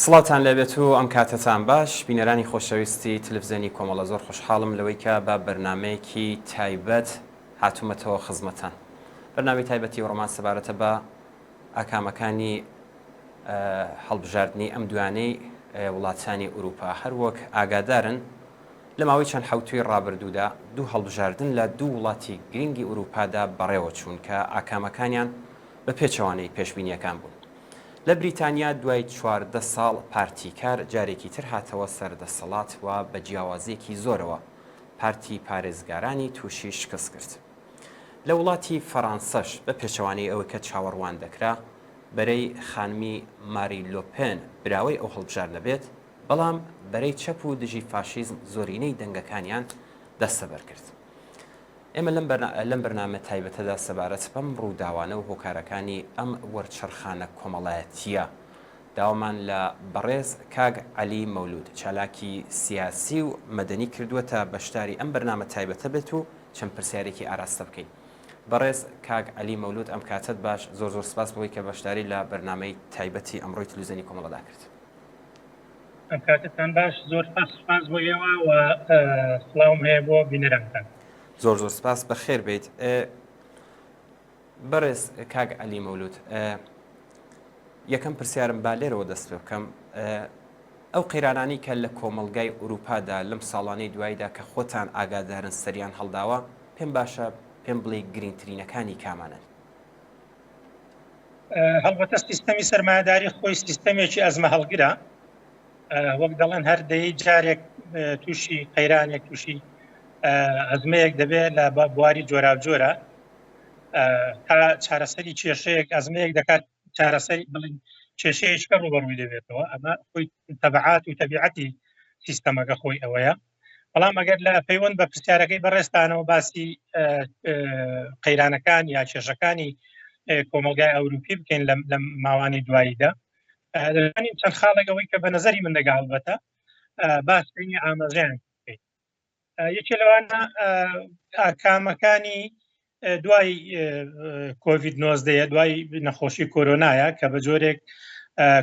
سڵاوتان لێبێت و ئەم کاتەتان باش بینەرانی خۆشەویستی تلفزیۆنی کۆمەڵە زۆر خۆشحاڵم لەوەی کە بە بەرنامەیەکی تایبەت هاتوومەتەوە خزمەتان بەرنامەی تایبەتی ئەوڕۆمان سەبارەتە بە ئاکامەکانی هەڵبژاردنی ئەم دوانەی وڵاتانی ئوروپا هەروەک ئاگادارن لە ماوەی چەند حەوتووی ڕابردوودا دوو هەڵبژاردن لە دوو وڵاتی گرنگی ئورووپادا بەڕێوە چوون کە ئاکامەکانیان بە پێچەوانەی پێشبینییەکان بوون. لە بریتانیا دوای 14 ساڵ پارتی کار جارێکی تر هاتەوە سەر دەسەڵات و بە جیاوازییەکی زۆرەوە پارتی پارێزگارانی تووشی شکست کرد. لە وڵاتی فەرانسەش بە پێچەوانەی ئەوەی کە چاوەڕوان دەکرا بەرەی خانمی ماری لۆپێن براوەی ئەو هەڵبژاردنە بێت، بەڵام بەرەی چەپ و دژی فاشیزم زۆرینەی دەنگەکانیان دەستەبەر کرد. ئێمە لەم بەرنامە تایبەتەدا سەبارەت بەم ڕووداوانە و هۆکارەکانی ئەم وەرچەرخانە کۆمەڵایەتییە داوامان لە بەڕێز کاک عەلی مەولوود چالاکی سیاسی و مەدەنی کردووە تا بەشداری ئەم بەرنامە تایبەتە بێت و چەند پرسیارێکی ئاراستە بکەین. بەڕێز کاک عەلی مەولوود ئەم کاتەت باش، زۆر زۆر سپاس بۆی کە بەشداری لە بەرنامەی تایبەتی ئەمڕۆی تلویزیۆنی کۆمەڵەدا کرد. ئەم کاتەتان باش زۆر سپاس سپاس بۆ ئێوە و سڵاوم هەیە بۆ بینەرانتان. زۆر زۆر سپاس بەخێر بیت بەڕێز کاک عەلی مەولود یەکەم پرسیارم با لێرەوە دەست پێ بکەم ئەو قەیرانانی کە لە کۆمەڵگای ئورووپادا لەم ساڵانەی دواییدا کە خۆتان ئاگادارن سەریان هەڵداوە پێم باشە پێم بڵێ گرنگترینەکانی کامانەن؟ هەڵبەتە سیستەمی سەرمایەداری خۆی سیستەمێکی ئەزمە هەڵگرە وەک دەڵێن هەر دەی جارێک تووشی قەیرانێک تووشی ئەزمەیەک دەبێت لە بواری جۆراوجۆرە تا چارەسەری کێشەیەک ئەزمەیەک دەکات چارەسەری بڵین کێشەیەکە ڕوبەڕووی دەبێتەوە ئەمە خۆی تەبعات و تەبیعەتی سیستەمەکە خۆی ئەوەیە بەڵام ئەگەر لە پەیوەند بە پرسیارەکەی بەڕێزتانەوە باسی قەیرانەکان یا کێشەکانی کۆمەلگای ئەوروپی بکەین لە ماوانی دواییدا دەتوانین چەند خاڵێک ئەوەی کە بە نظری من دەگا هەڵبەتە باسکەین ئاماژەیان بکەین یەکێ لەوانە ئاکامەکانی دوای کۆڤید 19 دوای نەخۆشی کۆرۆنایە کە بە جۆرێک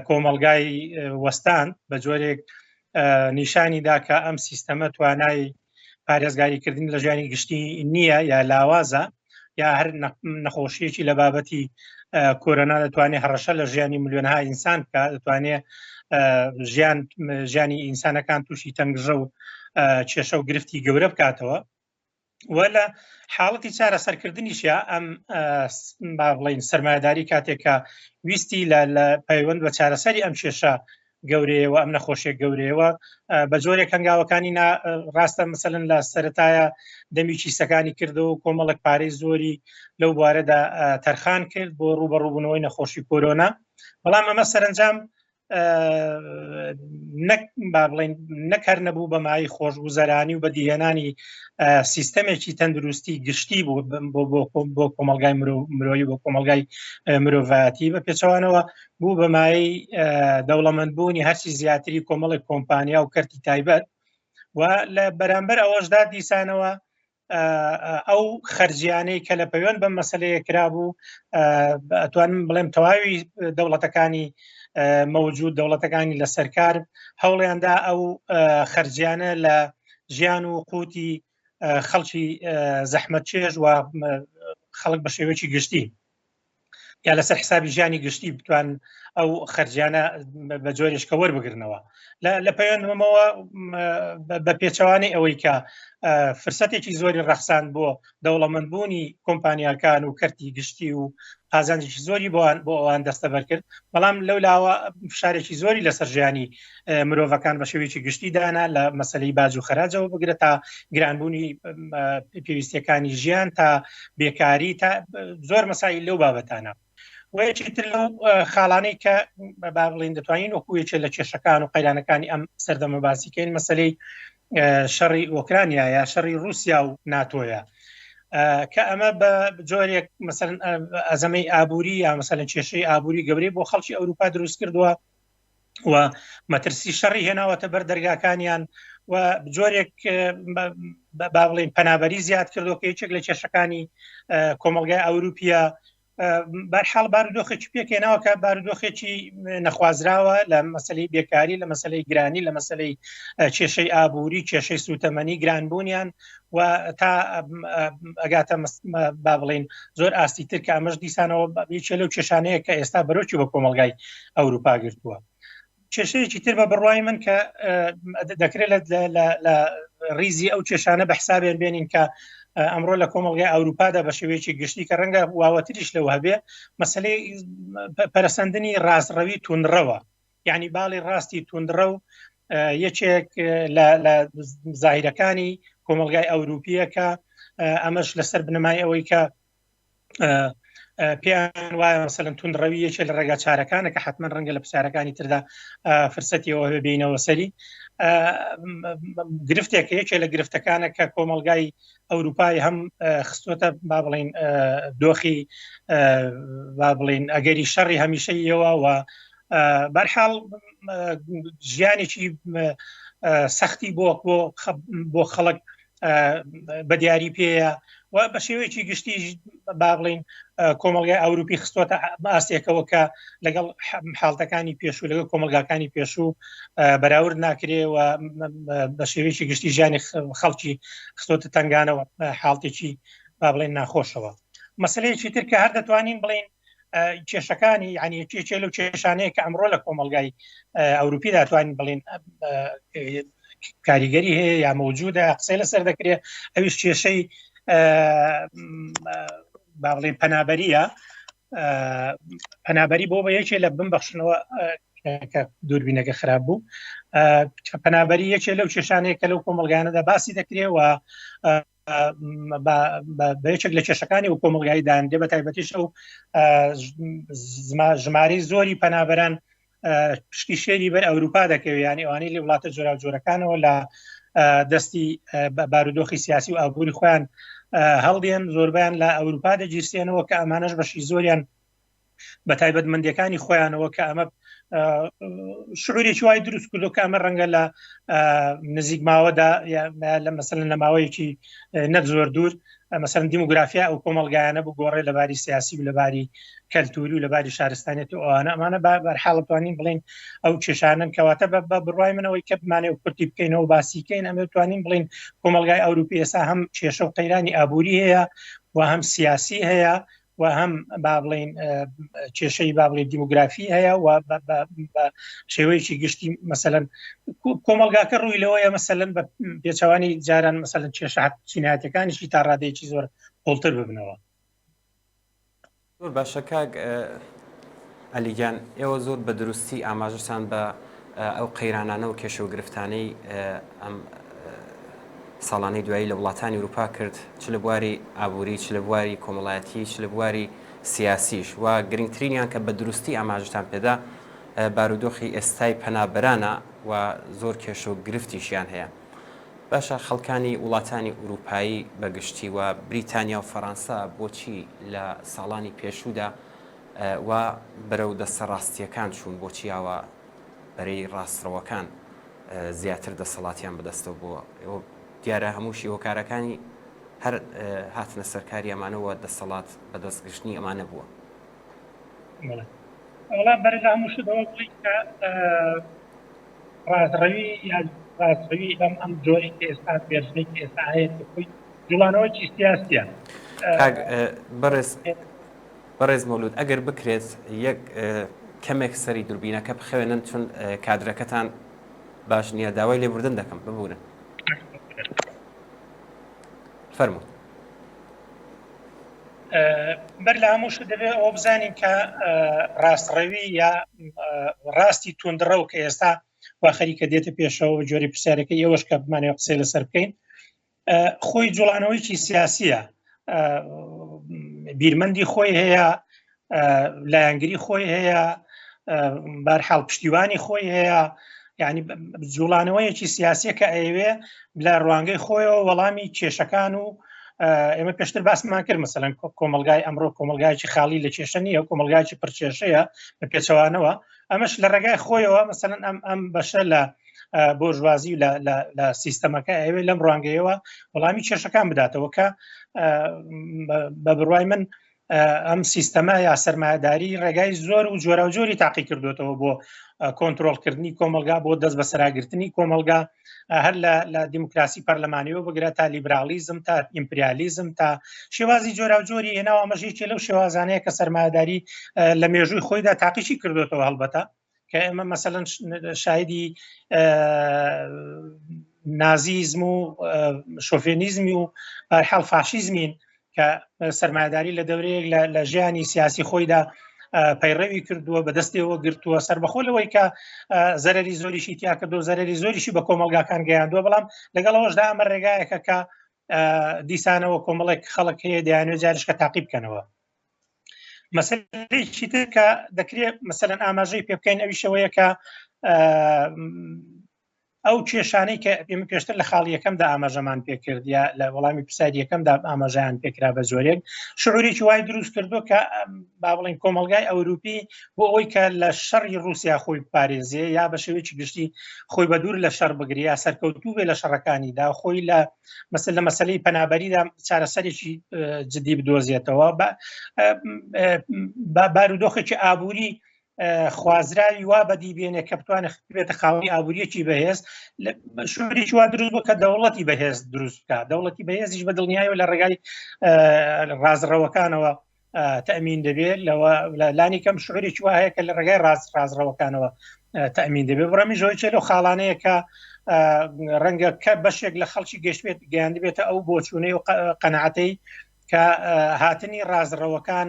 کۆمەلگای وەستان بە جۆرێک نیشانی دا کە ئەم سیستەمە توانای پارێزگاریکردن لە ژیانی گشتی نییە یا لاوازە یا هەر نەخۆشیەکی لە بابەتی کۆرۆنا دەتوانێت هەڕەشە لە ژیانی ملیۆنها ئینسان بکە دەتوانێت ژیان ژیانی ئینسانەکان تووشی تەنگژە و کێشە و گرفتی گەورە بکاتەوە و لە حاڵەتی چارەسەرکردنیشیا ئەم با بڵین سەرمایهداری کاتێکە ویستی لە لە پەیوەند بە چارەسەری ئەم کێشە گەورەیەوە ئەم نەخۆشیە گەورەیەوە بە جۆرێک هەنگاوەکانی ڕاستە مثلەن لە سەتایە دەمی کیسەکانی کردەوە کۆمەڵک پارەی زۆری لەو بوارەدا تەرخان کرد بۆ ڕوبەڕووبوونەوەی نەخۆشی کۆرۆنا بەڵام ئەمە سەرنجام نەک با بڵین نەک هەر نەبوو بە مای خۆشگوزەرانی و بەدیهێنانی سیستەمێکی تەندروستی گشتی بوو بۆ کۆمەلگای مرۆیی بۆ کۆمەلگای مرۆڤایەتی بە پێچەوانەوە بوو بە مایەی دەوڵەمەندبوونی هەرچی زیاتری کۆمەڵێک کۆمپانیا و کەرتی تایبەت و لە بەرامبەر ئەوەشدا دیسانەوە ئەو خەرجیانەی کە لە پەیوەند بەم مەسلەیە کرابوو ئەتوانم بڵێم تەواوی دەوڵەتەکانی مەوجود دەوڵەتەکانی لە سەرکار هەوڵیاندا ئەو خەرجیانە لە ژیان و قوتی خەڵکی زەحمەت چێژ و خەڵک بە شێوەیەکی گشتی یا لەسەر حسابی ژیانی گشتی بتوان ئەو خەرجیانە بە جۆرێش کە وەربگرنەوە لە پەیوەندمەوە بە پێچەوانەی ئەوەی کە فرسەتێکی زۆری ڕەخسان بۆ دەوڵەمەندبوونی کۆمپانیاکان و کەرتی گشتی و قازانجێکی زۆری بۆیان بۆ ئەوان دەستەبەر کرد بەڵام لەو لاوە فشارێکی زۆری لەسەر ژیانی مرۆڤەکان بە شێوەیەکی گشتی دانا لە مەسلەی باج و خەراجەوە بگرە تا گرانبوونی پێویستیەکانی ژیان تا بێکاری تا زۆر مەسایل لەو بابەتانە وەیەکی تر لەو خاڵانەی کە با بڵین دەتوانین وەکو یەکێ لە کێشەکان و قەیرانەکانی ئەم سەردەمە باسیکەین مەسلەی شەڕی ئۆکرانیا یا شەڕی رووسیا و ناتۆیە کە ئەمە بە جۆرێک مەسەن ئەزەمەی ئابووری یا مەسەلەن کێشەی ئابووری گەورەی بۆ خەڵکی ئەوروپا دروست کردووە و مەترسی شەڕی هێناوەتە بەر دەرگاکانیان و جۆرێک با بڵین پەنابەری زیاد کردو کە یەکێک لە کێشەکانی کۆمەلگای ئەوروپیە. بەرحاڵ بارودۆخێکی پێکێناوە کە بارودۆخێکی نەخوازراوە لە مەسلەی بێکاری لە مەسلەی گرانی لە مەسلەی کێشەی ئابووری کێشەی سوتەمەنی گرانبوونیان و تا ئەگاتە با بڵین زۆر ئاستی تر کە ئەمەش دیسانەوە یەکێ لەو کێشانەیە کە ئێستا بەرۆکی بە کۆمەلگای ئەوروپا گرتووە. کێشەیەکی تر بە بڕوای من کە دەکرێت لە ریزی ئەو کێشانە بە حسابێن بێنین کە ئەمڕۆ لە کۆمەڵگای ئەوروپادا بە شێوەیەکی گشتی کە ڕەنگە واوەتریش لەوە هەبێ مەسلەی پەرەسەندنی ڕاستڕەوی توندڕەوە یعنی باڵی ڕاستی توندڕە و یەکێک لە زاهیرەکانی کۆمەلگای ئەوروپیە کە ئەمەش لەسەر بنەمای ئەوەی کە پێیان وایە مەسەلەن توندڕەوی یەکێ لە ڕێگا چارەکانە کە حتمما ڕەنگە لە پرسیارەکانی تردا فرسەتیەوە ببینەوە سەری گرفتێک یەکێ لە گرفتەکانە کە کۆمەلگای ئەوروپای هەم خستوتە با بڵین دۆخی با بڵین ئەگەری شەڕی هەمیشەیەوە و بەرحاڵ ژیانێکی سەختی بۆ بۆ خەڵک بە دیاری پێیە و بە شێوەیەکی گشتی با بڵین کۆمەلگای ئەوروپی خستوەتە ئاستێکەوە کە لەگەڵ حاڵتەکانی پێشوو لەگەڵ کۆمەلگاکانی پێشوو بەراورد ناکرێ و بە شێوەیەکی گشتی ژیانی خەڵکی خستۆتە تنگانەوە حاڵتێکی با بڵێن ناخۆشەوە مەسلەیەکی تر کە هەر دەتوانین بڵین کێشەکانی یعنی یەکێکێ لەو کێشانەیە کە ئەمڕۆ لە کۆمەلگای ئەوروپی دەتوانین بڵین کاریگەری هەیە یا مەوجودە قسەی لەسەر دەکرێت ئەویش کێشەی با بڵێن پەنابەریە پەنابەری بۆ بە یەکێ لە بم بەخشنەوە کە دووربینەکە خراپ بوو پەنابەری یەکێ لەو کێشانەیە کە لەو کۆمەلگانەدا باسی دەکرێ و بە یەکێک لە کێشەکانی و کۆمەلگای داندێ بە تایبەتیش ئەو ژمارەی زۆری پەنابەران پشتی شێری بەر ئەوروپا دەکەوێت ینی ئەوانەی لە وڵاتە جۆراوجۆرەکانەوە لە دەستی بارودۆخی سیاسی و ئابووری خۆیان هەڵدێن زۆربیان لە ئەوروپا دەگیرسێنەوە کە ئەمانەش بەشی زۆریان بە تایبەتمەندیەکانی خۆیانەوە کە ئەمە شعورێکی وای دروست کردو کە ئەمە ڕەنگە لە نزیک ماوەدا لە مەسەن لە ماوەیەکی نەک زۆر دوور مەسەن دیموگرافیا ئەو کۆمەلگایانە بگۆڕێ لە باری سیاسی و لەباری کەلتوری و لەباری شارستانێت و ئەوانە ئەمانە بەرحاڵ توانین بڵین ئەو کێشانن کەواتە بە بڕای منەوەی کە بمانێ و کورتی بکەینەوە باسیکەین ئەمە توانین بڵین کۆمەلگای ئەوروپی ئێستا هەم کێشە و قەیرانی ئابووری هەیە و هەم سیاسی هەیە و هەم با بڵین کێشەی با بڵێن دیموگرافی هەیە و بە شێوەیەکی گشتی مەسەلەن کۆمەلگاکە ڕووی لەوەیە مەسەلەن بە پێچەوانی جاران مەسەلەن کێشە چینایەتەکانیشی تا ڕادەیەکی زۆر قوڵتر ببنەوە. زۆر باشە کاک عەلی گیان ئێوە زۆر بە دروستی ئاماژەتان بە ئەو قەیرانانە و کێشە و گرفتانەی ئەم ساڵانەی دوایی لە وڵاتانی ئوروپا کرد چ لە بواری ئابووری چ لە بواری کۆمەڵایەتی چ لە بواری سیاسیش و گرنگترینیان کە بە دروستی ئاماژەتان پێدا بارودۆخی ئێستای پەنابەرانە و زۆر کێشە و گرفتیشیان هەیە. باشە خەڵکانی وڵاتانی ئوروپایی بە گشتی و بریتانیا و فەرانسە بۆچی لە ساڵانی پێشوودا وا بەرەو دەستە ڕاستییەکان چوون، بۆچی ئاوا بەرەی ڕاستڕەوەکان زیاتر دەسەڵاتیان بەدەستەوە بووە؟ ئێوە دیارە هەمووشی هۆکارەکانی هەر هاتنە سەرکاری ئەمانە و دەسەڵات بەدەست گرتنی ئەمانە بووە. وەڵا بەر لە هەموو شت ئەوە بڵێین کە ڕاستڕەوی یان ڕاستڕەوی ئەم ئەم جۆرەی کە ئێستا ڤێرژنەی کە ئێستا هەیە کە خۆی جوڵانەوەکی سیاسیە. کاک بەڕێز بەڕێز مەولود ئەگەر بکرێت یەک کەمێک سەری دوربینەکە بخەوێنن چون کادرەکەتان باش نییە داوای لێبوردن دەکەم ببورن فەرموو. بەر لە هەموو شت دەبێت ئەوە بزانین کە ڕاستڕەوی یا ڕاستی توندڕەو کە ئێستا وا خەریکە دێتە پێشەوە جۆری پرسیارەکەی ئێوەش کە بمانەوە قسەی لەسەر بکەین خۆی جوڵانەوەیکی سیاسیە بیرمەندی خۆی هەیە لایەنگری خۆی هەیە بارحاڵ پشتیوانی خۆی هەیە یعنی جوڵانەوەیەکی سیاسیە کە ئەیەوێ لە ڕوانگەی خۆیەوە وەڵامی کێشەکان و ئێمە پێشتر باسمان کرد مەسەلەن کۆمەلگای ئەمڕۆ کۆمەلگایکی خاڵی لە کێشە نییە کۆمەلگایکی پرچێشەیە بە پێچەوانەوە ئەمەش لە ڕێگای خۆیەوە مەسەلەن ئەم ئەم بەشە لە بۆرژوازی لە سیستەمەکە ئەوێ لەم ڕوانگەیەوە وەڵامی کێشەکان بداتەوە کە بە بڕوای من ئەم سیستەمە یا سەرمایەداری ڕێگای زۆر و جۆراوجۆری تاقی کردوێتەوە بۆ کۆنتترۆلکردنی کۆمەلگا بۆ دەست بەسەراگرتنی کۆمەلگا هەر لە دیموکراسی پەرلەمانیەوە بگرە تا لیبرالیزم تا ئیمپریالیزم تا شێوازی جۆراوجۆری هێناوە ئەمەش یەکێ لەو شێوازانەیە کە سەرمایەداری لە مێژووی خۆیدا تاقیشی کردوێتەوە هەڵبەتە کە ئێمە مەسەلەن شایدی نازیزم و شۆفێنیزمی و بارحاڵ فاشیزمین کە سەرمایهداری لە دەورەیەک لە ژیانی سیاسی خۆیدا پەیڕەوی کردووە بەدەستەوە گرتووە سربەخۆ لەوەی کە زەرری زۆریشی تیا کردو زەرری زۆریشی بە کۆمەلگاکان گەیاندووە بەڵام لەگەڵەوەشدا ئەمە ڕێگایەکە کە دیسانەوە کۆمەڵێک خەڵک هەیە دەیانوێت جارشکە تاقی بکەنەوە مەسەلەیەکی تر کە دەکرێت مەسەلەن ئاماژەی پێ بکەین ئەویشەوەیە کە ئەو کێشانەی کە ئێمە پێشتر لە خاڵی یەکەمدا ئاماژەمان پێکرد یا لە وەڵامی پرسیاری یەکەمدا ئاماژەیان پێکرا بە جۆرێک شعورێکی وای دروست کردو کە با بڵێن کۆمەلگای ئەوروپی بۆ ئەوەی کە لە شەڕی رووسیا خۆی بپارێزێ یا بە شێوەیەکی گشتی خۆی بە دوور لە شەڕ بگری یا سەرکەوتوو بێ لە شەڕەکانیدا خۆی لە مەسەل لە مەسلەی پەنابەریدا چارەسەرێکی جدی بدۆزێتەوە بە بارودۆخێکی ئابووری خوازراوی وا بەدی بێنێ کە بتوانێت بێتە خاوەنی ئابووریەکی بەهێز شوێنێکی وا دروست بوو کە دەوڵەتی بەهێز دروست بکات دەوڵەتی بەهێزیش بە دڵنیایەوە لە ڕێگای ڕازڕەوەکانەوە تەمین دەبێت لەوە لانی کەم شعورێکی وا هەیە کە لە ڕێگای ڕاست ڕازڕەوەکانەوە تەمین دەبێت بڕەمی ژۆیچێ لەو خاڵانەیە کە ڕەنگە کە بەشێک لە خەڵکی گەشتبێت گەیاندبێتە ئەو بۆچوونەی و قەنەعەتەی کە هاتنی ڕازڕەوەکان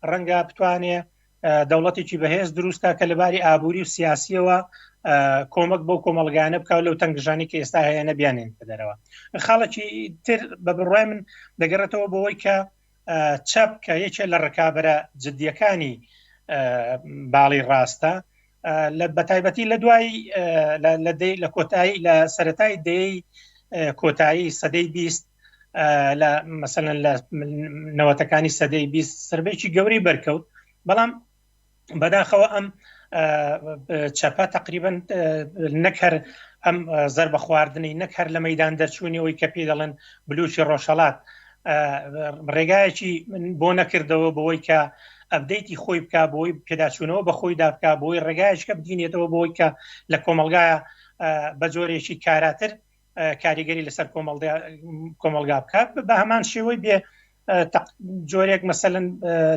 ڕەنگە بتوانێ دەوڵەتێکی بەهێز دروستکە کە لەباری ئابووری و سیاسیەوە کۆمەک بۆ کۆمەلگانە بکە لەو تەنگژانی کە ئێستا هەیە نەبیانێن دەرەوە خاڵێکی تر بە بڕای من دەگەڕێتەوە بۆەوەی کە چەپ کە یەکێ لە ڕکابەرە جدیەکانی باڵی ڕاستە لە بەتایبەتی لە دوای لە کۆتایی لە سەتای دەی کۆتایی سەدەی 20 لە مەسەن لە نەوەتەکانی سەدەی 20 سربێکی گەورەی بەرکەوت بەڵام بەداخەوە ئەم چەپە تقریبن نەک هەر ئەم زەربە خواردنی نەک هەر لە مەدان دەرچوونی ئەوی کە پێی دەڵێن بلوچی ڕۆژهڵات ڕێگایەکی بۆ نەکردەوە بەوەی کە ئەبدەیتی خۆی بک بۆی پێداچوونەوە بە خۆی دابکە بۆی ڕێگایشکە بدینێتەوە بۆی کە لە کۆمەلگایە بە جۆرێکی کاراتر کاریگەری لەسەر کۆمەلگا بکات بە هەمان شێوەی بێ جۆرێک مەسەن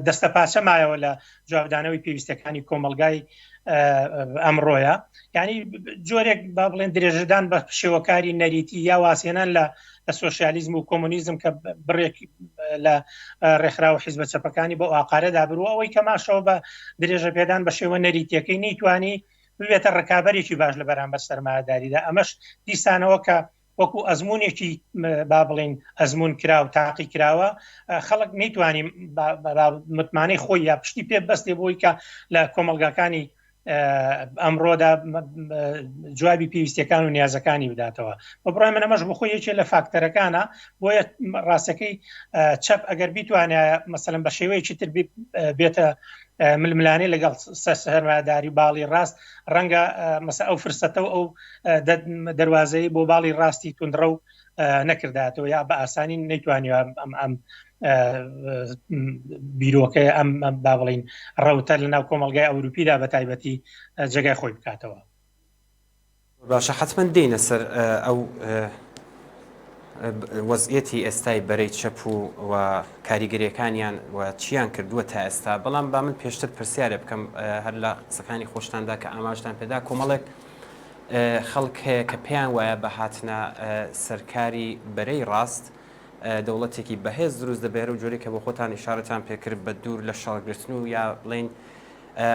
دەستە پاچە مایەوە لە جوابدانەوەی پێویستەکانی کۆمەلگای ئەمڕۆیە ینی جۆرێک با بڵێن درێژەدان بە شێوەکاری نەریتی یا وازهێنان لە لە سۆسیالیزم و کۆمۆنیزم کە بڕێک لە ڕێکخراوە و حیزبە چەپەکانی بۆ ئاقارەدا بروە ئەوەی کە ماشەوە بە درێژە پێدان بە شێوە نەریتیەکەی نەیتوانی ببێتە ڕکابەرێکی باش لە بەرامبەر سەرمایەداریدا ئەمەش دیسانەوە کە وەکو ئەزمونێکی با بڵین ئەزمون کرا و تاقی کراوە خەڵک نەیتوانی متمانەی خۆی یا پشتی پێ بەستێ بۆی کە لە کۆمەلگاکانی ئەمڕۆدا جوابی پێویستەکان و نیازەکانی بداتەوە بە بڕای من ئەمەش بخۆی یەکێ لە فاکتەرەکانە بۆیە ڕاستەکەی چەپ ئەگەر بیتوانایە مەسەلەن بە شێوەیەکی تر بێتە ململانێ لەگەڵ سەرمایەداری باڵی ڕاست ڕەنگە مەسە ئەو فرسەتە و ئەو دەواازەی بۆ باڵی ڕاستی توندڕە و نەکرداتەوە یا بە ئاسانی نەیتوانیوە ئەم ئەم بیرۆکەیە ئەم با بڵین ڕەوتە لە ناو کۆمەلگای ئەوروپیدا بە تایبەتی جێگای خۆی بکاتەوە. باشە حەتمەن دێینە سەر ئەو وەزعیەتی ئێستای بەرەی چەپ و و کاریگەریەکانیان و چیان کردووە تا ئێستا بەڵام با من پێشتر پرسیارێ بکەم هەر لە قسەکانی خۆشتاندا کە ئاماژتان پێدا کۆمەڵێک خەڵک هەیە کە پێیان وایە بە هاتنە سەرکاری بەرەی ڕاست دەوڵەتێکی بەهێز دروست دەبێت و جۆرێک کە بۆ خۆتان ئیشارەتان پێکرد بە دوور لە شەڕگرتن و یا بڵێین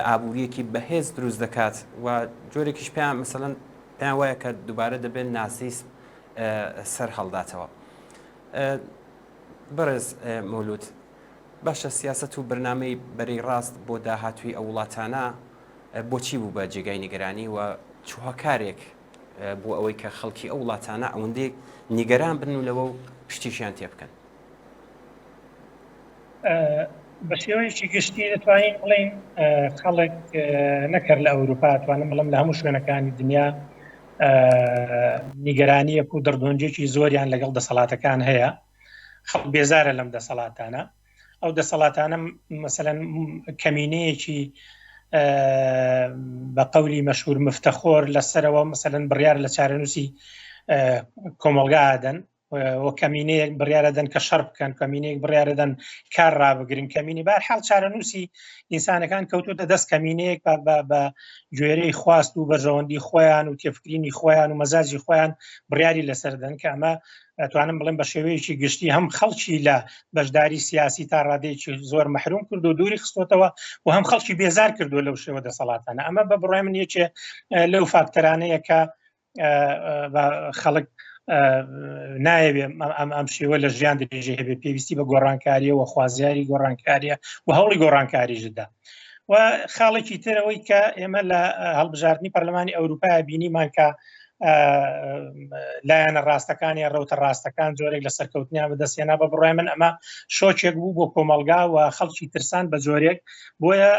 ئابووریەکی بەهێز دروست دەکات و جۆرێکیش پێیان مەسەلەن پێیان وایە کە دووبارە دەبێت نازیسم سەر هەڵداتەوە. بەڕێز مەولود باشە سیاسەت و بەرنامەی بەرەی ڕاست بۆ داهاتووی ئەو وڵاتانە بۆچی بوو بە جێگای نیگەرانی و چ هۆکارێک بۆ ئەوەی کە خەڵکی ئەو وڵاتانە ئەوەندەی نیگەران بن و لەوە و پشتیشیان تێ بکەن؟ بە شێوەیەکی گشتی دەتوانین بڵین خەڵک نەکرد لە ئەوروپا توانم بڵم لە هەموو شوێنەکانی دنیا نیگەرانیەک و دڕدۆنجێکی زۆریان لەگەڵ دەسەڵاتەکان هەیە خەڵک بێزارە لەم دەسەڵاتانە. ئەو دەسەڵاتانە مەسەلەن کەمینەیەکی بە قەولی مەشهور مفتەخۆر لەسەرەوە مەسەلەن بڕیار لە چارەنووسی کۆمەڵگا دەن و کەمینەیەک بڕیارەدەن کە شەڕ بکەن کەمینەیەک بڕیارەدەن کار ڕابگرن کەمینی بار حاڵ چارەنووسی ئینسانەکان کەوتوتە دەست کەمینەیەک بە گوێرەی خواست و بەرژەوەندی خۆیان و تێفکرینی خۆیان و مەزاجی خۆیان بڕیاری لەسەر دەن کە ئەمە ئەتوانم بڵێم بە شێوەیەکی گشتی هەم خەڵکی لە بەشداری سیاسی تا ڕادەیەکی زۆر مەحروم کرد و دووری خستۆتەوە و هەم خەڵکی بێزار کردووە لەو شێوە دەسەڵاتانە ئەمە بە بڕای من یەکێ لەو فاکتەرانەیە کە خەڵک نایەوێ ئەم ئەم شێوە لە ژیان درێژی هەبێ پێویستی بە گۆڕانکاریە و خوازیاری گۆڕانکاریە و هەوڵی گۆڕانکاری ژدا و خاڵێکی ترەوەی کە ئێمە لە هەڵبژاردننی پەرلەمانی ئەوروپا بینیمان کە لایەنە ڕاستەکان یا ڕەوتە ڕاستەکان جۆرێک لە سەرکەوتنیان بەدەستێنا بە بڕای من ئەمە شۆکێک بوو بۆ کۆمەلگا و خەڵکی ترسان بە جۆرێک بۆیە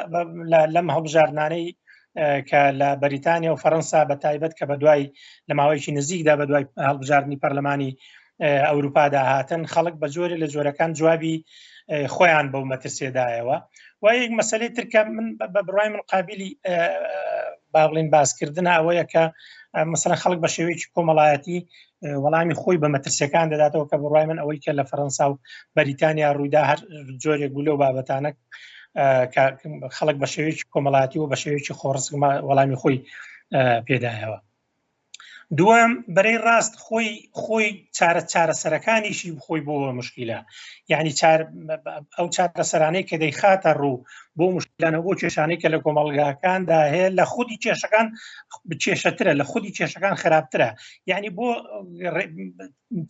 لەم هەڵبژاردنانەی کە لە بەریتانیا و فەرەنسا بە تایبەت کە بە دوای لە ماوەیەکی نزیکدا بە دوای هەڵبژاردننی پەرلەمانی ئەوروپادا هاتن خەڵک بە جۆرە لە جۆرەکان جوابی خۆیان بەو مەترسێدایەوە و یەک مەسلەی ترکە من بە بڕای من قابلی با بڵین باسکردنە ئەوەیە کە مەسەلەن خەڵک بە شێوەیەکی کۆمەڵایەتی وەڵامی خۆی بە مەترسیەکان دەداتەوە کە بڕای من ئەوەی کە لە فەرەنسا و بەریتانیا ڕوویدا هەر جۆرێک بوو لەو بابەتانە خەڵک بە شێوەیەکی کۆمەڵاتی و بە شێوەیەکی خۆڕسک وەڵامی خۆی پێدایەوە. دووەم بەرەی ڕاست خۆی خۆی چارە چارەسەرەکانیشی خۆی بۆ مشکلە یعنی چار ئەو چارەسەرانەی کە دەیخاتە ڕوو بۆ مشکلانە بۆ کێشانەی کە لە کۆمەڵگاکاندا هەیە لە خودی کێشەکان کێشەترە لە خودی کێشەکان خراپترە یعنی بۆ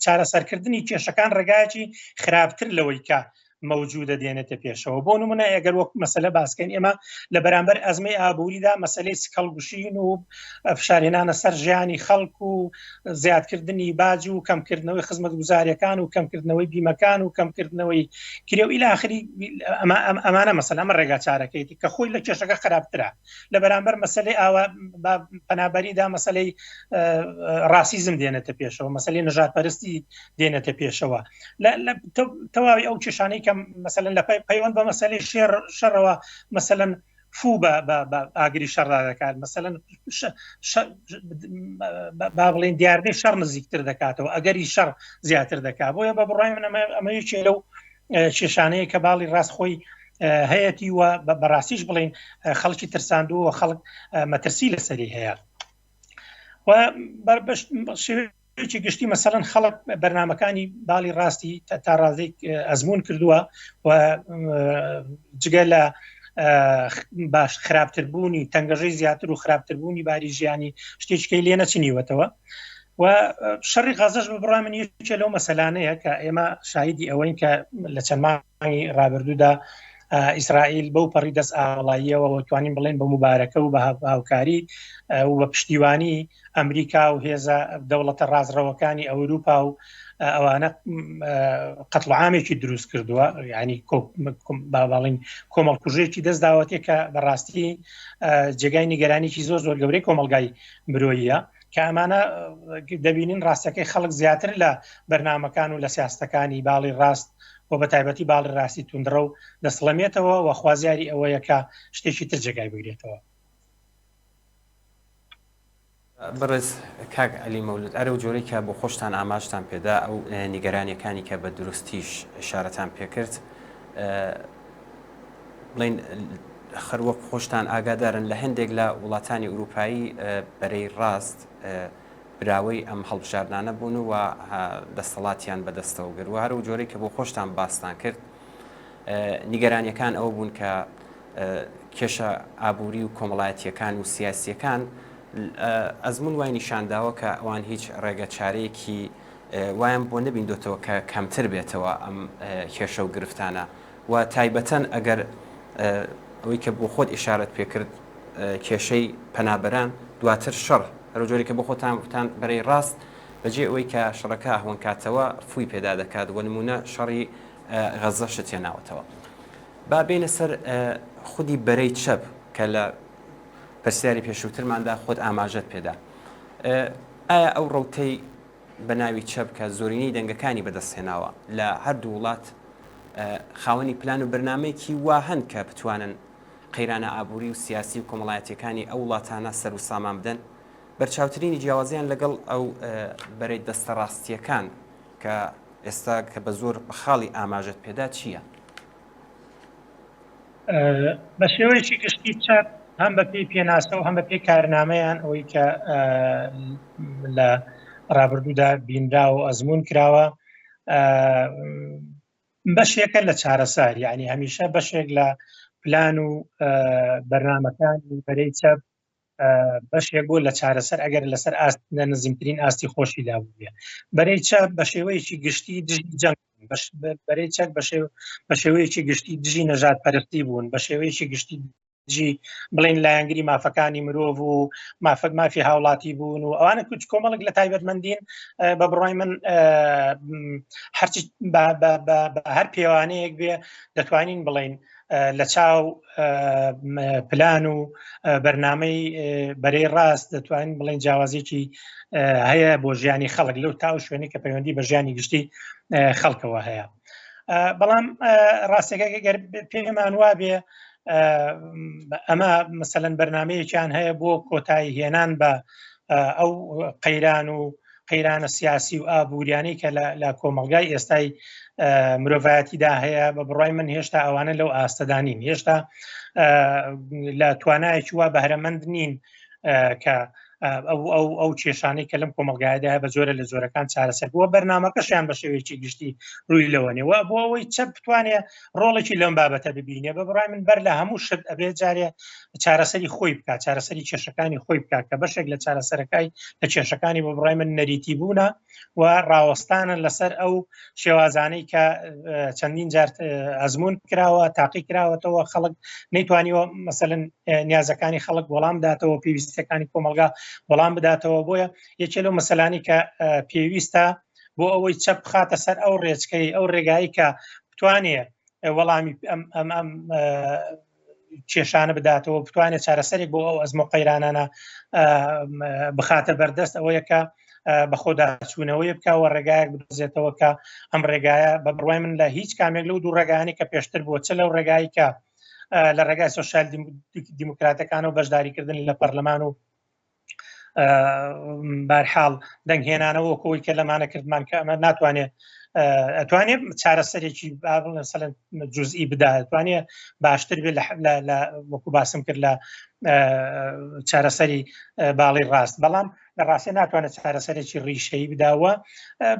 چارەسەرکردنی کێشەکان ڕێگایەکی خراپتر لەوەی کە مەوجودە دێنێتە پێشەوە بۆ نمونە ئەگەر وەک مەسەلە باسکەین ئێمە لە بەرامبەر ئەزمەی ئابووریدا مەسلەی سکەڵگوشین و فشارهێنانە سەر ژیانی خەڵک و زیادکردنی باج و کەمکردنەوەی خزمەتگوزاریەکان و کەمکردنەوەی بیمەکان و کەمکردنەوەی کرێ و ئیلاخری ئەمانە مەسەل ئەمە ڕێگا چارەکەیتی کە خۆی لە کێشەکە خراپترە لە بەرامبەر مەسلەی ئاوا پەنابەریدا مەسلەی ڕاسیزم دێنێتە پێشەوە مەسلەی نەژادپەرستی دێنێتە پێشەوە لە تەواوی ئەو کێشانەی کە مەسەلەن لە پەیوەند بە مەسلەی شێر شەڕەوە مەسەلەن فوو بە ئاگری شەڕدا دەکات مەسەلەن با بڵێن دیاردەی شەڕ نزیکتر دەکاتەوە ئەگەری شەڕ زیاتر دەکات بۆیە بە بڕای من ئەمە یەکێ لەو کێشانەیە کە باڵی ڕاست خۆی هەیەتی و بەڕاستیش بڵین خەڵکی ترساندووە خەڵک مەترسی لەسەری هەیە و شێوەیەکی گشتی مەسەڵەن خەڵک بەرنمەکانی باڵی ڕاستی تا ڕازێک ئەزمون کردووە و جگە لە باش خراپتربوونی تەنگەژەی زیاتر و خراپتربوونی باری ژیانی شتێکەی لێ نەچنیوەتەوە و شەڕی غەزەش بە بڕای من یەکێ لەو مەسەلانەیە کە ئێمە شاهیدی ئەوەین کە لە چەند مانگی ڕابردوودا ئیسرائیل بەو پەڕی دەست ئاوڵاییەوە توانین بڵێن بە مبارەکە و بە هاوکاری و بە پشتیوانی ئەمریکا و هێزە دەوڵەتە ڕازڕەوەکانی ئەوروپا و ئەوانە قەتڵعامێکی دروست کردووە ینی باڵین کۆمەڵکوژێکی دەست داوەتێ کە بەڕاستی جێگای نیگەرانێکی زۆر زۆر گەورەی کۆمەلگای مرۆیە کە ئەمانە دەبینین ڕاستەکەی خەڵک زیاتر لە بەرنمەکان و لە سیاستەکانی باڵی ڕاست و بە تایبەتی باڵی ڕاستی توندڕە و دەسڵەمێتەوە و خوازیاری ئەوەیە کە شتێکی تر جێگای بگرێتەوە. بەڕێز کاک عەلی مەولود ئەرەو جۆرەی کە بۆ خۆشتان ئاماژتان پێدا ئەو نیگەرانیەکانی کە بە دروستیش ئشارەتان پێکرد بڵین خەر وەک خۆشتان ئاگادارن لە هەندێک لە وڵاتانی ئوروپایی بەرەی ڕاست براوەی ئەم هەڵبژاردنانە بوون و دەسەڵاتیان بەدەستەوە گرت و هەرو جۆرەی کە بۆ خۆشتان باستان کرد نیگەرانیەکان ئەوە بوون کە کێشە ئابووری و کۆمەڵایەتیەکان و سیاسیەکان ئەزمون وای نیشانداوە کە ئەوان هیچ ڕێگە چارەیەکی وایان بۆ نەبیندۆتەوە کە کەمتر بێتەوە ئەم کێشە و گرفتانە و تایبەتەن ئەگەر ئەوەی کە بۆ خۆت ئیشارەت پێکرد کێشەی پەنابەران دواتر شەڕ هەرو جۆرێک کە بۆ خۆتان وتان بەرەی ڕاست بەجێ ئەوەی کە شەڕەکە ئەهوەنکاتەوە فووی پێدا دەکات و نمونە شەڕی غەزەشت هێناوەتەوە. با بێینە سەر خودی بەرەی چەپ کە لە پرسیاری پێشووترماندا خۆت ئاماژەت پێدا. ئایا ئەو ڕەوتەی بە ناوی چەپ کە زۆرینەی دەنگەکانی بەدەستهێناوە لە هەردوو وڵات. خاوەنی پلان و بەرنامەیەکی وا هەن کە بتوانن قەیرانە ئابووری و سیاسی و کۆمەڵایەتیەکانی ئەو وڵاتانە سەر و سامان بدەن؟ بەرچاوترینی جیاوازیان لەگەڵ ئەو بەرەی دەستە ڕاستیەکان کە ئێستا کە بە زۆر بە خاڵی ئاماژەت پێدا چییە؟ بە شێوەیەکی گشتی چەپ هەم بە پێی پێناسە و هەم بە پێی کارنامەیان ئەوەی کە لە ڕابردوودا بینراوە و ئەزمون کراوە بەشێکە لە چارەسەر، یعنی هەمیشە بەشێک لە پلان و بەرنامەکانی بەرەی چەپ بەشێک بوو لە چارەسەر ئەگەر لەسەر ئاست لە نزیمترین ئاستی خۆشیدا بووێ. بەرەی چەپ بە شێوەیەکی گشتی دژی جەنگ، بەرەی چەپ بە شێوەیەکی گشتی دژی نەژاد پەرستی بوون، بە شێوەیەکی گشتی دژی بڵێن لایەنگری مافەکانی مرۆڤ و مافەک مافی هاوڵاتی بوون و ئەوانە کوچ کۆمەڵک لە تایبەتمەندین. بە بڕای من هەرچی هەر پێوانەیەک بێ دەتوانین بڵین لە چاو پلان و بەرنامەی بەرەی ڕاست دەتوانین بڵێن جیاوازێکی هەیە بۆ ژیانی خەڵک لەو تا و شوێنی کە پەیوەندی بە ژیانی گشتی خەڵکەوە هەیە. بەڵام ڕاستەکە گەر پێمان وابێ ئەمە مەسەلەن بەرنمەیەکیان هەیە بۆ کۆتایی هێنان بە ئەو قەیران و قەیرانە سیاسی و ئابووریانەی کە لە کۆمەلگای ئێستای مرۆڤایەتیدا هەیە، بە بڕای من هێشتا ئەوانە لەو ئاستەدا نین، هێشتا لە توانایەکی وا بەهرەمەند نین کە ئەو ئەو ئەو کێشانەی کە لەم کۆمەلگایدا بە جۆرە لە جۆرەکان چارەسەر بووە. بەرنمەکەشیان بە شێوەیەکی گشتی ڕووی لەوەنێ و بۆ ئەوەی چەپ بتوانێ ڕۆڵێکی لەم بابەتە ببینێ، بە بڕای من بەر لە هەموو شت ئەبێ جارێ چارەسەری خۆی بکات، چارەسەری کێشەکانی خۆی بکات، کە بەشێک لە چارەسەرەکای لە کێشەکانی بە بڕای من نەریتی بوونە و ڕاوەستانە لەسەر ئەو شێوازانەی کە چەندین جار ئەزمون کراوە، تاقی کراوەتەوە، خەڵک نەیتوانیوە مەسەلەن نیازەکانی خەڵک وەڵام بداتەوە، پێویستەکانی کۆمەلگا وەڵام بداتەوە. بۆیە یەکێ لەو مەسەلانی کە پێویستە بۆ ئەوەی چەپ بخاتە سەر ئەو ڕێچکەی ئەو ڕێگایی کە بتوانێ وەڵامی ئەم ئەم ئەم کێشانە بداتەوە، بتوانێت چارەسەرێک بۆ ئەو ئەزمۆ قەیرانانە بخاتە بەردەست، ئەوەیە کە بەخۆداچوونەوەی بکەوە، ڕێگایەک بدۆزێتەوە کە ئەم ڕێگایە بە بڕوای من لە هیچ کامێک لەو دوو ڕێگانی کە پێشتر بووە، چ لەو ڕێگایی کە لە ڕێگای سۆسیال دیموکراتەکان و بەشداریکردن لە پەرلەمان و بارحاڵ دەنگهێنانەوە کۆی کە لەمانە کردمان کە ئەمە ناتوانێت ئەتوانێت چارەسەرێکی بڵێن جزئی بدا، توانێت باشتر بێت لە وەکو باسم کرد لە چارەسەری باڵی ڕاست، بەڵام لە ڕاستی ناتوانێت چارەسەرێکی ڕیشەیی بداوە.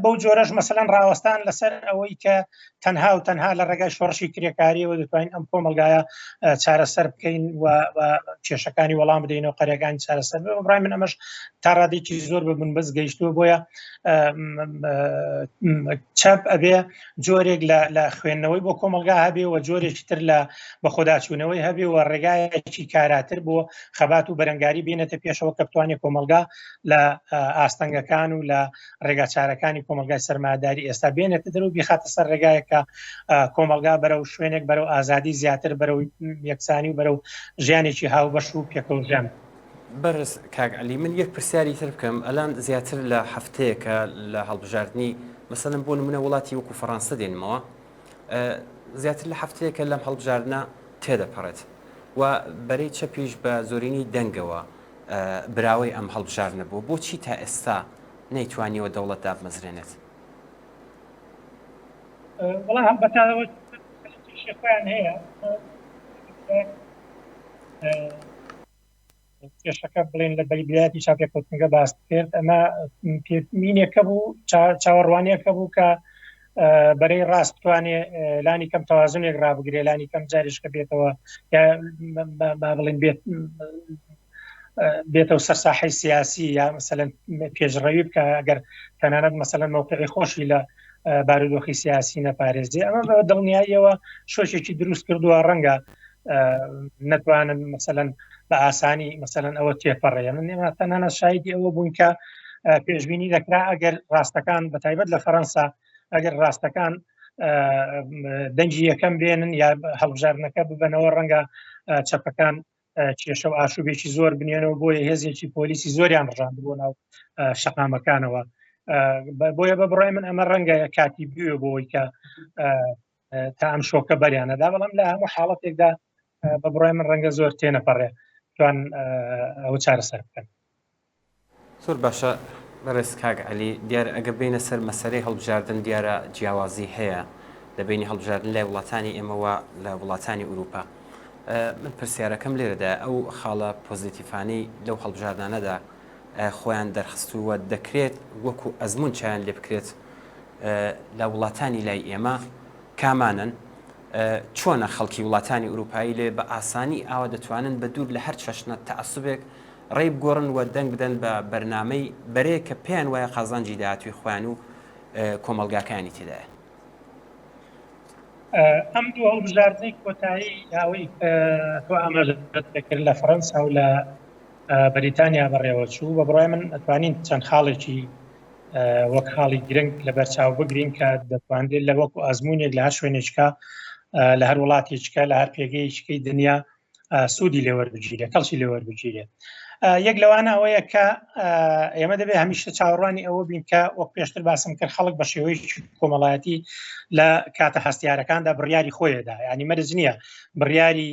بەو جۆرەش مەسەلەن ڕاوەستان لەسەر ئەوەی کە تەنها و تەنها لە ڕێگای شۆڕشی کرێکاریەوە دەتوانین ئەم کۆمەلگایە چارەسەر بکەین و کێشەکانی وەڵام بدەینەوە، قەرەکانی چارەسەر، بڕای من ئەمەش تا ڕادێکی زۆر بە بنبەست گەیشتووە. بۆیە چەپ ئەبێ جۆرێک لە خوێندنەوەی بۆ کۆمەلگا هەبێ و جۆرێکی تر لە بەخۆداچوونەوەی هەبێ و ڕێگایەکی کاراتر بۆ خەبات و بەرەنگاری بینێتە پێشەوە کە بتوانێت کۆمەلگا لە ئاستەنگەکان و لە ڕێگاچارەکانی کۆمەلگای سەرمایەداری ئێستا بێنێتە دەر و بیخاتە سەر ڕێگایەک کە کۆمەلگا بەرەو شوێنێک، بەرەو ئازادی زیاتر، بەرەو یەکسانی و بەرەو ژیانێکی هاوبەش و پێکەوە ژیان. بەڕێز کاک عەلی، من یەک پرسیاری تر بکەم، ئەلان زیاتر لە هەفتەیەکە لە هەڵبژاردنی مەسەلەن بۆ نمونە وڵاتی وەکو فەڕەنسە دێنمەوە، زیاتر لە هەفتەیەکە لەم هەڵبژاردنە تێدەپەڕێت و بەرەی چەپیش بە زۆرینەی دەنگەوە براوەی ئەم هەڵبژاردنە بووە، بۆچی تا ئێستا نەیتوانیوە دەوڵەت دابمەزرێنێت؟ وەڵا هەڵبەتە خۆیان هەیە کێشەکە بڵێن لە بەریبیاتی چاپێکەوتنەکە باس کرد، ئەمە پێمینێکە بوو، چاوەڕوانیەکە بوو کە بەرەی ڕاست بتوانێ لانی کەم تەوازنێک ڕابگرێ، لانی کەم جاریشکە بێتەوە با بڵێن بێت بێتەوە سەر ساحەی سیاسی یا مەسەلەن پێشڕەوی بکە، ئەگەر تەنانەت مەسەلەن مەوقعی خۆشی لە بارودۆخی سیاسی نەپارێزێ. ئەمە بە دڵنیاییەوە شۆکێکی دروست کردووە، ڕەنگە نەتوانن مەسەلەن بە ئاسانی مەسەلەن ئەوە تێپەڕێ. من ئێمە تەنانەت شایدی ئەوە بووین کە پێشبینی دەکرا ئەگەر ڕاستەکان بە تایبەت لە فەرەنسا ئەگەر ڕاستەکان دەنگی یەکەم بێنن یا هەڵبژاردنەکە ببەنەوە، ڕەنگە چەپەکان کێشە و ئاشوبێکی زۆر بنێنەوە، بۆیە هێزێکی پۆلیسی زۆریان ڕژاند بۆ ناو شەقامەکانەوە. بۆیە بە بڕای من ئەمە ڕەنگە کاتی بوێ بۆی کە تا ئەم شۆکە بەریانەدا بەڵام لە هەموو حاڵەتێکدا بە بڕای من ڕەنگە زۆر تێنەپەڕێ توان ئەوە چارەسەر بکەن. زۆر باشە بەڕێز کاک عەلی، دیارە ئەگەر بێینە سەر مەسەلەی هەڵبژاردن دیارە جیاوازی هەیە لە بەینی هەڵبژاردن لای وڵاتانی ئێمە و لە وڵاتانی ئورووپا. من پرسیارەکەم لێرەدایە ئەو خاڵە پۆزیتیفانەی لەو هەڵبژاردنانەدا خۆیان دەرخستووە دەکرێت وەکو ئەزموون چاویان لێ بکرێت لە وڵاتانی لای ئێمە کامانەن؟ چۆنە خەڵکی وڵاتانی ئورووپایی لێ بە ئاسانی ئاوا دەتوانن بە دوور لە هەر چەشنە تەعەسوبێک ڕێی بگۆڕن و دەنگ بدەن بە بەرنامەی بەرەیەک کە پێیان وایە قازانجی داهاتووی خۆیان و کۆمەڵگاکەیانی تێدایە؟ ئەم دوو هەڵبژاردنەی کۆتایی ئەوەی تۆ ئاماژەت پێکرد لە فەرەنسا و لە بەریتانیا بەڕێوەچوو، بە بڕوای من ئەتوانین چەند خاڵێکی وەک خاڵی گرنگ لەبەر چاو بگرین کە دەتوانرێت لە وەکو ئەزمونێک لە هەر شوێنێکە لە هەر وڵاتێکە لە هەر پێگەیەکی دنیا سوودی لێوەربگیرێت کەڵکی لێوەربگیرێت یەک لەوانە ئەوەیە کە ئێمە دەبێت هەمیشە چاوەڕوانی ئەوە بین کە وەک پێشتر باسم کرد خەڵک بە شێوەیەکی کۆمەڵایەتی لە کاتە هەستیارەکاندا بڕیاری خۆیدا ینی مەرج نییە بڕیاری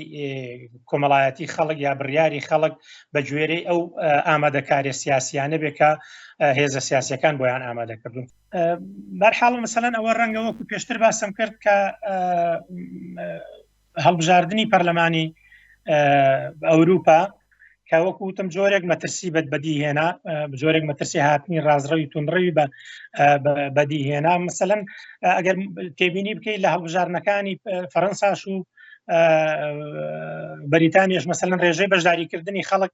کۆمەڵایەتی خەڵک یا بڕیاری خەڵک بە گوێرەی ئەو ئامادەکاریە سیاسیانە بێ کە هێزە سیاسەکان بۆیان ئامادەکردون بەرحاڵ مەسەلەن ئەوە ڕەنگە وەکو پێشتر باسم کرد کە هەڵبژاردنی پەرلەمانی ئەوروپا کە وەکو وتم جۆرێک مەترسی بەد بەدیهێنا جۆرێک مەترسی هاتنی ڕازڕەوی تونڕەوی بە بەدیهێنا مثلەن ئەگەر تێبینی بکەیت لە هەڵبژاردنەکانی فەرەنساش و بەریتانیش مەسەلەن ڕێژەی بەشداریکردنی خەڵک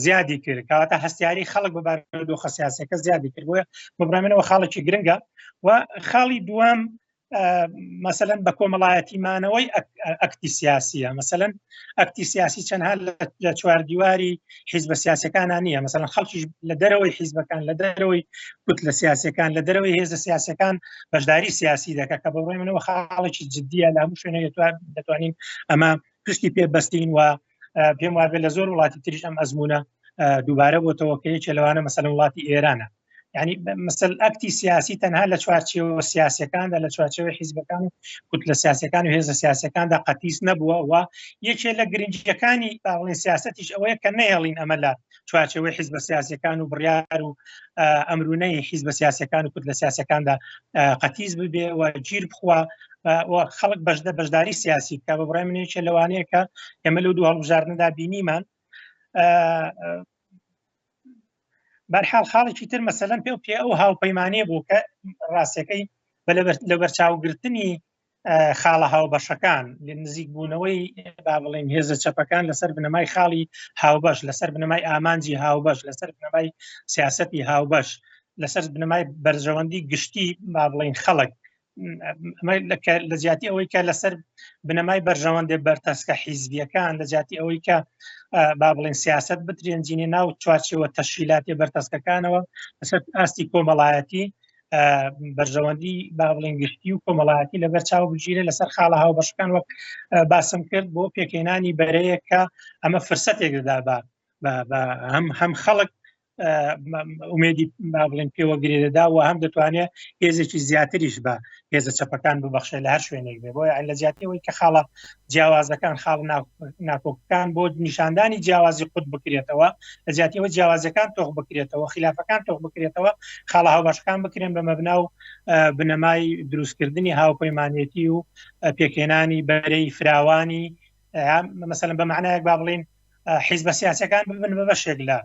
زیادی کرد کەواتە هەستیاری خەڵک بە بارودۆخە سیاسەکە زیادی کرد بۆیە بەبرامنەوە خاڵێکی گرنگە و خاڵی دووەم مەسەلەن بە کۆمەڵایەتی مانەوەی ئەکتی سیاسیە مەسەلەن ئەکتی سیاسی چەندها لە چوار دیواری حیزبە سیاسەکانە نییە مەسەلەن خەڵکیش لە دەرەوەی حیزبەکان لە دەرەوەی کوت لە سیاسەکان لە دەرەوەی هێزە سیاسەکان بەشداری سیاسی دەکە کە بەڕۆی منەوە خاڵێکی جددیە لە هەموو شوێنێک دەتوانین ئەمە پشتی پێ بەستین و پێم وابێ لە زۆر وڵاتی تریش ئەم ئەزمونە دووبارە بۆتەوە کە یەکێ لەوانە مەسەلەن وڵاتی ئێرانە یعنی مەسەل ئەکتی سیاسی تەنها لە چوارچێوە سیاسەکاندا لە چوارچێوەی حیزبەکان و کوتلە سیاسەکان و هێزە سیاسەکاندا قەتیس نەبووە و یەکێ لە گرنگیەکانی باڵێن سیاستیش ئەوەیە کە نەهێڵین ئەمە لە چوارچێوەی حیزبە سیاسەکان و بڕیار و ئەمرونەی حیزبە سیاسەکان و کوتلە سیاسەکاندا قەتیس ببێ و گیر بخوا و خەڵک بەشدە بەشداری سیاسی بکە بە بڕای من یەکێ لەوانەیە کە ئێمە لەو دوو هەڵبژاردنەدا بینیمان بەرحاڵ خاڵێکی تر مەسەلەن پێ و پێ ئەو هاوپەیمانیە بوو کە ڕاستەکەی لەبەرچاوگرتنی خاڵە هاوبەشەکان لە نزیک بوونەوەی با بڵێن هێزە چەپەکان لەسەر بنەمای خاڵی هاوبەش لەسەر بنەمای ئامانجی هاوبەش لەسەر بنەمای سیاستی هاوبەش لەسەر بنەمای بەرژەوەندی گشتی با بڵین خەڵک لە جیاتی ئەوەی کە لەسەر بنەمای بەرژەوەندێ بەرتەسکە حیزبیەکان لە جیاتی ئەوەی کە با بڵێن سیاست بترێنجینێ ناو چوارچێوە تەشیلاتی بەرتەسکەکانەوە لەسەر ئاستی کۆمەڵایەتی بەرژەوەندی با بڵێن گشتی و کۆمەڵایەتی لەبەر چاو بگیرێ لەسەر خاڵە هاوبەشەکان وەک باسم کرد بۆ پێکهێنانی بەرەیەک کە ئەمە فرسەتێک دەدا بە هەم هەم خەڵک ئومێدی با بڵێن پێوە گرێدەدا و هەم دەتوانێت هێزێکی زیاتریش بە هێزە چەپەکان ببەخشێت لە هەر شوێنێک بێ بۆیە لە جیاتی ئەوەی کە خاڵە جیاوازەکان خاڵ ناکۆکەکان بۆ نیشاندانی جیاوازی قوت بکرێتەوە لە جیاتی ئەوە جیاوازەکان تۆخ بکرێتەوە خلافەکان تۆخ بکرێتەوە خاڵە هاوبەشەکان بکرێن بە مەبنا و بنەمای دروستکردنی هاوپەیمانێتی و پێکهێنانی بەرەی فراوانی مەسەلەن بە معنایەک با بڵین حیزبە سیاسەکان ببن بە بەشێک لە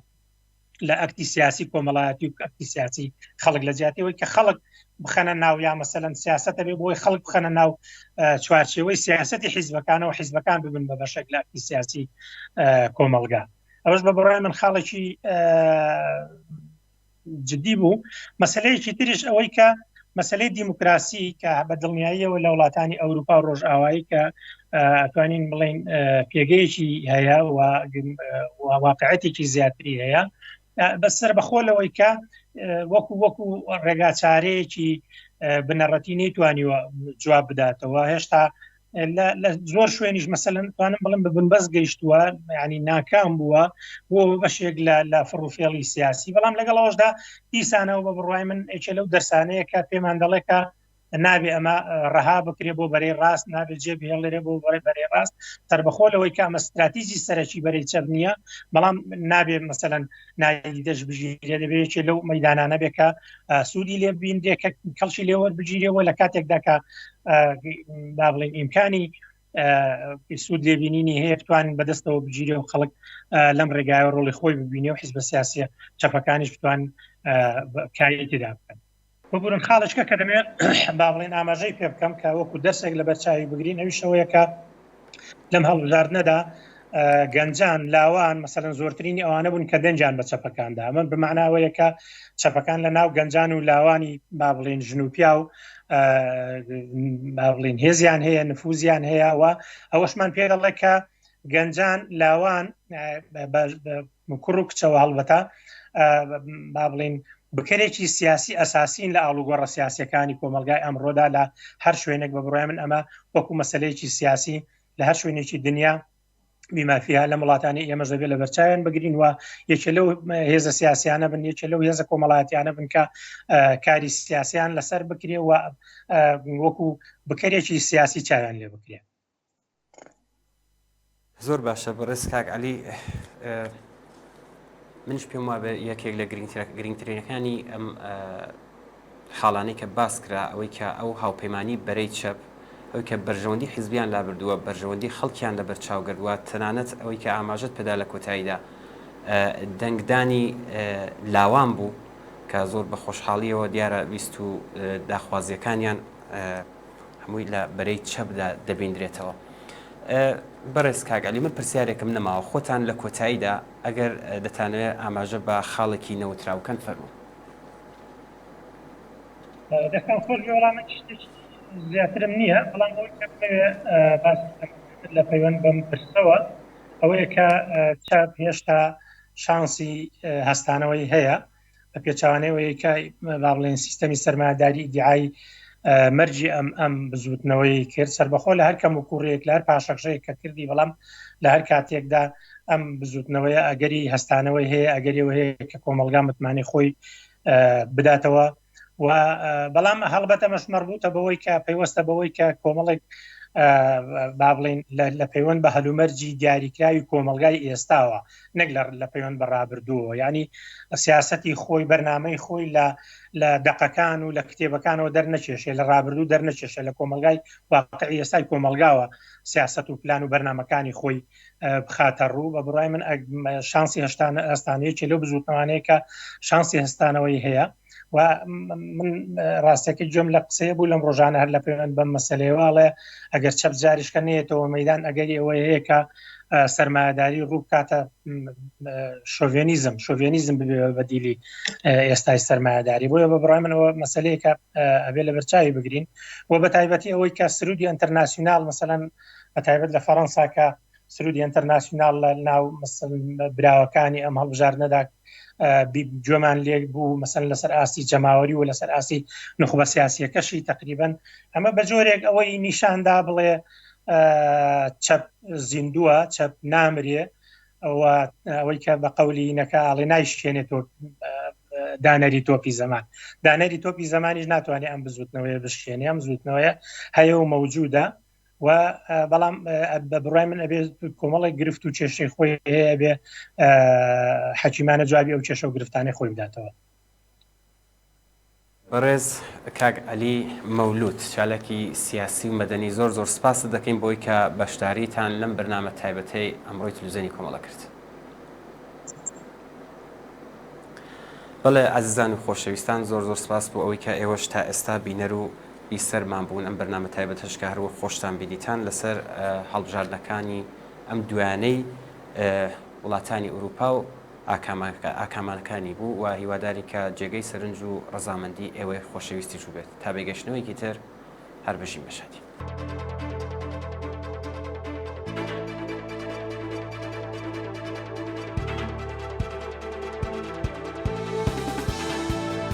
لە ئەکتی سیاسی کۆمەڵایەتی و ئەکتی سیاسی خەڵک لە جیاتیەوەی کە خەڵک بخەنە ناو یا مەسەلەن سیاستە بێ بۆی خەڵک بخەنە ناو چوارچێوەی سیاستی حیزبەکانەوە حیزبەکان ببن بە بەشێک لە ئەکتی سیاسی کۆمەڵگا ئەوەش بە بڕای من خاڵێکی جدی بوو مەسلەیەکی تریش ئەوەی کە مەسلەی دیموکراسی کە بە دڵنیاییەوە لە وڵاتانی ئەوروپا و ڕۆژئاوایی کە ئەتوانین بڵین پێگەیەکی هەیە و واقعەتێکی زیاتری هەیە بەسەر بەخۆ لەوەی کە وەکو وەکو ڕێگاچارەیەکی بنەڕەتی نەیتوانیوە جواب بداتەوە هێشتا لە زۆر شوێنیش مەسەلەن توانم بڵم بە بنبەست گەیشتووە ینی ناکام بووە بۆ بەشێک لە لە فڕوفێڵی سیاسی بەڵام لەگەڵ ئەوەشدا دیسانەوە بە بڕوای من یەکێ لەو دەرسانەیە کە پێمان دەڵێ کە. نابێ ئەمە ڕەها بکرێ بۆ بەرەی ڕاست، نابێ جێ بهێڵێ بۆ بەرەی بەرەی ڕاست، سەربەخۆ لەوەی کە ئەمە ستراتیژی سەرەکی بەرەی چەپ نییە، بەڵام نابێ مەسەلەن نادیدەش بگیرێ، دەبێ یەکێ لەو مەیدانانە بێ کە سوودی لێ ببینرێ، کە کەڵکی لێ وەربگیرێ و لە کاتێکدا کە با بڵێین ئیمکانی سوود لێبینینی هەیە بتوانن بەدەستەوە بگیرێ و خەڵک لەم ڕێگایە ڕۆڵی خۆی ببینێ و حیزبە سیاسیە چەپەکانیش بتوان کاری تێدا بکەن. ببورن خاڵێکە کە دەمەوێت با بڵێن ئاماژەی پێ بکەم کە وەکو دەرسێک لەبەر چاوی بگرین ئەویش ئەوەیە کە لەم هەڵبژاردنەدا گەنجان لاوان مەسەلەن زۆرترینی ئەوانە بوون کە دەنگیان بە چەپەکاندا ئەمە بماناوەیە کە چەپەکان لە ناو گەنجان و لاوانی با بڵێن ژن و پیاو با بڵێن هێزیان هەیە نفوزیان هەیە و ئەوەشمان پێ دەڵێ کە گەنجان لاوان کوڕ و کچەوە هەڵبەتە با بڵین بکەرێکی سیاسی ئەساسین لە ئاڵوگۆڕە سیاسەکانی کۆمەلگای ئەمڕۆدا لە هەر شوێنێک بە بڕای من ئەمە وەکو مەسلەیەکی سیاسی لە هەر شوێنێکی دنیا بیمافیا لە وڵاتانی ئێمەش دەبێت لە بەرچاویان بگرین و یەکێ لەو هێزە سیاسیانە بن یەکێ لەو هێزە کۆمەڵایەتیانە بن کە کاری سیاسیان لەسەر بکرێ و وەکو بکەرێکی سیاسی چاویان لێ بکرێ. زۆر باشە بەڕێز کاک عەلی منیش پێم وابێ یەکێک لە گرنگترینەکانی ئەم خاڵانەی کە باس کرا ئەوەی کە ئەو هاوپەیمانی بەرەی چەپ ئەوی کە بەرژەوەندی حیزبیان لابردووە بەرژەوەندی خەڵکیان لە بەرچاو گردووە تەنانەت ئەوەی کە ئاماژەت پێدا لە کۆتاییدا دەنگدانی لاوان بوو کە زۆر بە خۆشحاڵیەوە دیارە ویست و داخوازیەکانیان هەمووی لە بەرەی چەپدا دەبیندرێتەوە. بەڕێز کاک عەلی من پرسیارێکم نەماوە خۆتان لە کۆتاییدا ئەگەر دەتانەوێت ئاماژە بە خاڵێکی نەوتراو بکەن فەرموون. دەستان خۆش بێ وەڵا من شتێکی زیاترم نییە بەڵام ئەوەی کە بمەوێ باس بکەم لە پەیوەند بەم پرسەوە ئەوەیە کە چەپ هێشتا شانسی هەستانەوەی هەیە بە پێچەوانەی ئەوەی کە با بڵێن سیستەمی سەرمایەداری ئیدعای مەرجی ئەم ئەم بزوتنەوەی کرد سربەخۆ لە هەر کەم و کوڕێک لە هەر پاشەکشەیەک کە کردی بەڵام لە هەر کاتێکدا ئەم بزوتنەوەیە ئەگەری هەستانەوەی هەیە ئەگەریەوە هەیە کە کۆمەلگا متمانەی خۆی بداتەوە و بەڵام هەڵبەتە ئەمەش مەربوتە بەوەی کە پەیوەستە بەوەی کە کۆمەڵێک با بڵین لە پەیوەند بە هەلومەرجی دیاریکراوی کۆمەلگای ئێستاوە نەک لە پەیوەند بە ڕابردووەوە ینی سیاستی خۆی بەرنمەی خۆی لە لە دەقەکان و لە کتێبەکانەوە دەرنەکێشێ لە ڕابردوو دەرنەکێشێ لە کۆمەلگای واقعی ئێستای کۆمەلگاوە سیاست و پلان و بەرنمەکانی خۆی بخاتە ڕوو بە بڕای من شانسی هەشتانە ئەستانەیەکی لەو بزوتنەوانەیە کە شانسی هەستانەوەی هەیە و من ڕاستەکە گوێم لە قسەیە بوو لەم ڕۆژانە هەر لە پەیوەند بەم مەسلەیەواڵێ ئەگەر چەپ جاریشکە نێتەوە مەدان ئەگەری ئەوەی هەیە کە سرمایهداری ڕوو بکاتە شۆڤێنیزم شۆڤێنیزم ببێ بە بەدیلی ئێستای سرمایهداری بۆیە بە بڕای منەوە مەسلەیەکە ئەبێ لە بەرچاوی بگرین و بە تایبەتی ئەوەی کە سرودی ئەتەرناسیونال مەسەەن بە تایبەت لە فەڕەنسا کە سرودی ئەتەرناسیونال لە ناو براوەکانی ئەم هەڵبژاردنەدا گوێمان لێک بوو مەسەن لەسەر ئاستی جەماوەری و لەسەر ئاستی نخبە سیاسیەکەشی تقریبن ئەمە بە جۆرێک ئەوەی نیشاندا بڵێ چەپ زیندووە چەپ نامرێ ئەوەی کە بە قەولی نەکە ئاڵێ نایشکێنێت تۆ دانەری تۆپی زەمان دانەری تۆپی زەمانیش ناتوانێت ئەم بزوتنەوەیە بشکێنێ ئەم بزوتنەوەیە هەیە و مەوجودە و بەڵام بە بڕای من ئەبێ کۆمەڵێک گرفت و کێشەی خۆی هەیە بێ حەکیمانە جوابی ئەو کێشە و گرفتانەی خۆی بداتەوە. بەڕێز کاک عەلی مەولود چالاکی سیاسی و مەدەنی زۆر زۆر سپاست دەکەین بۆی کە بەشداریتان لەم بەرنامە تایبەتەی ئەمڕۆی تلویزیۆنی کۆمەڵە کرد. بەڵێ ئازیزان و خۆشەویستان زۆر زۆر سپاس بۆ ئەوەی کە ئێوەش تا ئێستا بینەر و بیسەرمان بوون ئەم بەرنامە تایبەتەش کە هەروەک خۆشتان بینیتان لەسەر هەڵبژاردنەکانی ئەم دوایانەی وڵاتانی ئوروپا و ئاکامانەکانی بوو و هیوادارین کە جێگەی سەرنج و ڕەزامەندی ئێوەی خۆشەویستیش بووبێت تا بێگەشتنەوەیەکی تر هەر بژین بە شادی.